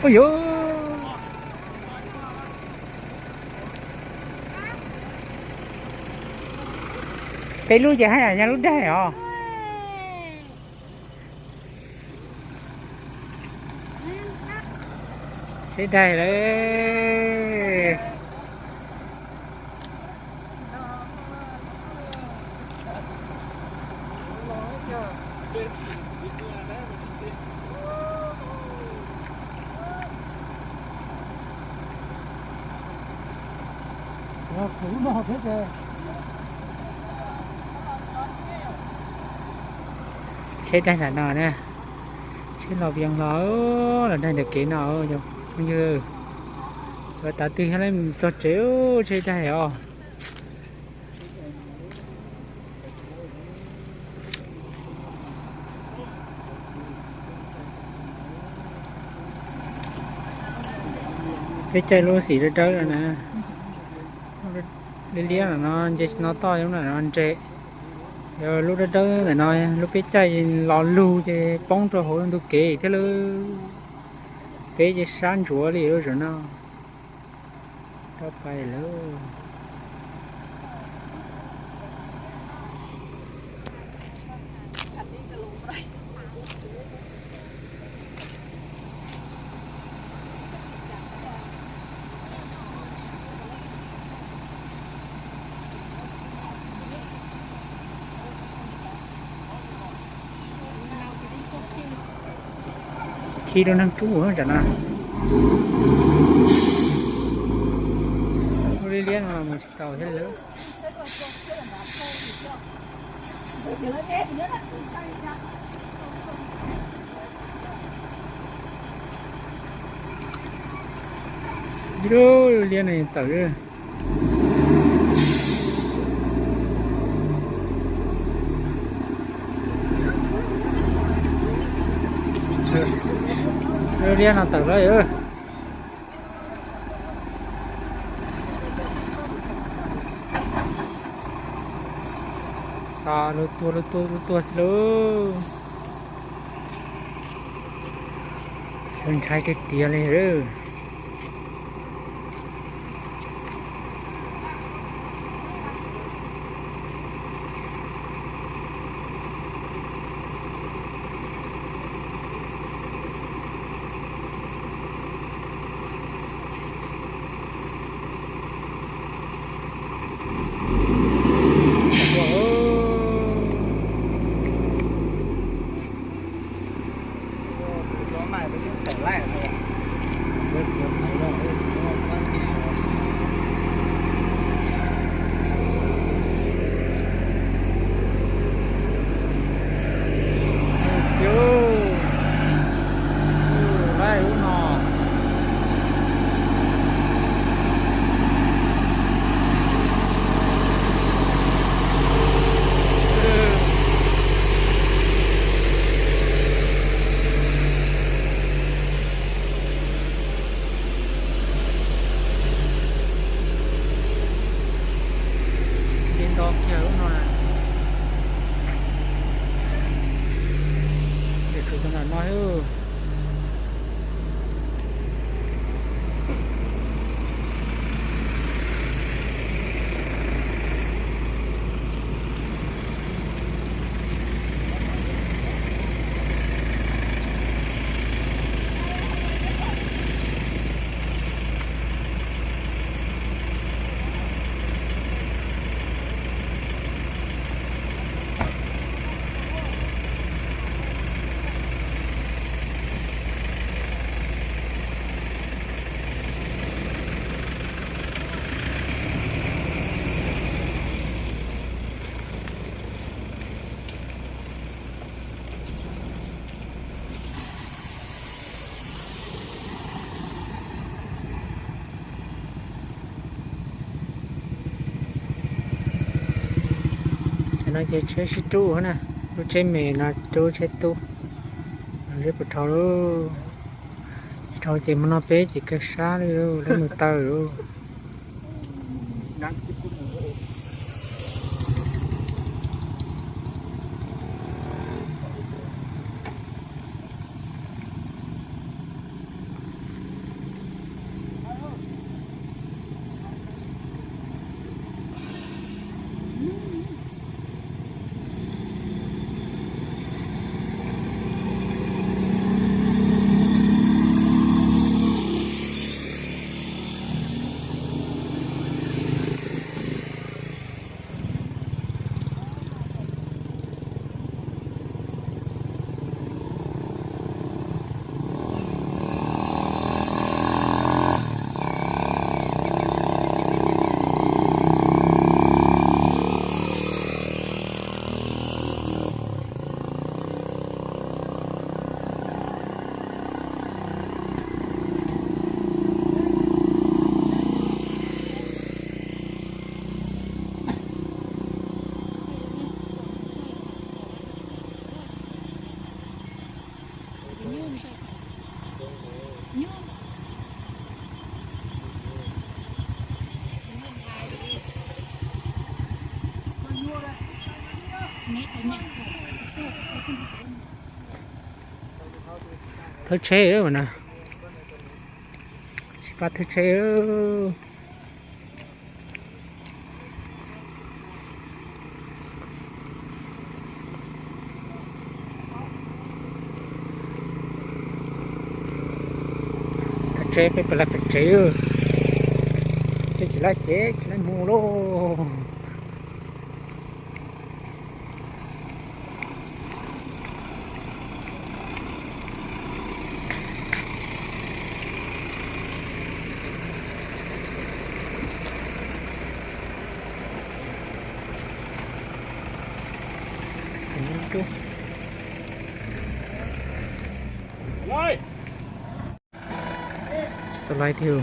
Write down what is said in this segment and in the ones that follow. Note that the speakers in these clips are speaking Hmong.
Ua yuav, peb lub ces haj yam yog lub daig os. Seb daig lawm. Tsheb daig ntawm no na, tsheb los Vias los, los daig ntawm kev no, phooj ywg. Yuav tav twg thiaj li txog tsev, tsheb daig os. Peb caij lub xim dawb dawb no na, liab liab no, nce tsis nto toj, lub no nres. Yog lub dawb dawb ntawm no, lub peb caij los lug ces poob rau hauv ntug kev thiab lawm. Peb ces sab ntsuav li lub zaum no. Tau pais lawm. Khi rau neeg rub tam no. Ua liab liab no mus tsis tau thiab lawm. Ib lub liab no tawm. Lub liab no tawm lawm. Xa lub tuag lub tuag lub tuag xwb lauj. Xav ntshai tiag tiag li. Li nto kiag lub no na. Ces tshuav cov ntawm no xwb. Cov no ces tsheb sib rub na, lub tsheb me no rub tsheb tub. Zeb puas dhau lauj? Dhau ces mus no peb ces kawg sab li lauj, lawv mus taw lauj. Thawb tsheb na, sib pab thawb tsheb. Thawb tsheb peb pab laj pawg tsev, tsheb tsis laib ces tsis laib mus lauj. Tsis tau laib thiab.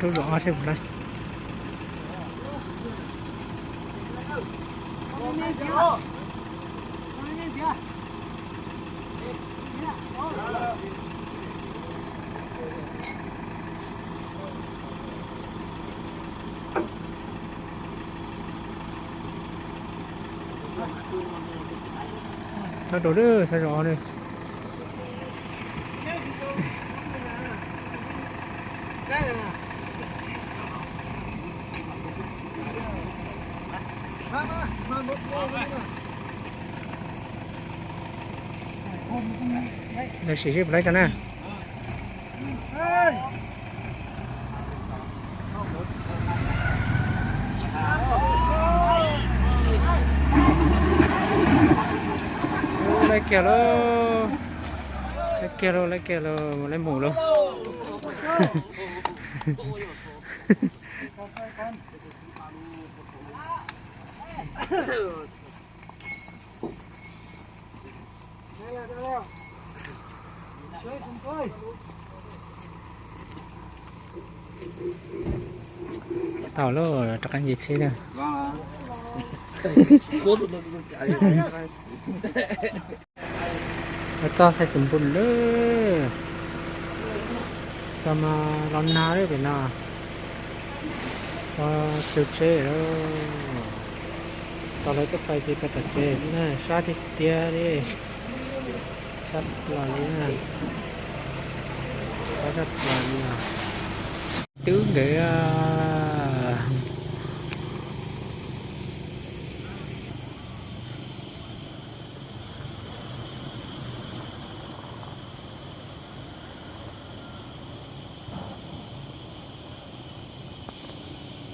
Rau zos ob seb puas laib. Thab rau, thab zos ne. Lawv sim seb puas laib tso na. Laib kiag lauj, laib kiag lauj, laib kiag lauj, laib mus lauj. Tau lauj, rov qab nce tsheb na. Los txog Xais Xus Npus lawm. Txog mas los nag lawm pem no. Txog tsev lawm. Tau lawv tuaj pais ces pais tom tsev xwb na, sab tiag tiag li. Sab los li na. Sab sab los li na. Twb nkawd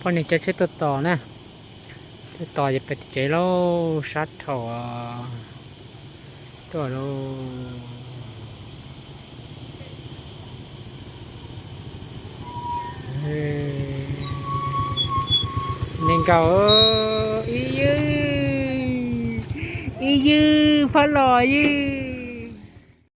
Poj niam caw tsheb tuaj tos na. Tuaj tos ces pais tsev lauj, sab dhau. Tuaj lauj. Neeg nkaus, ib ywg, ib ywg, fab los ywg.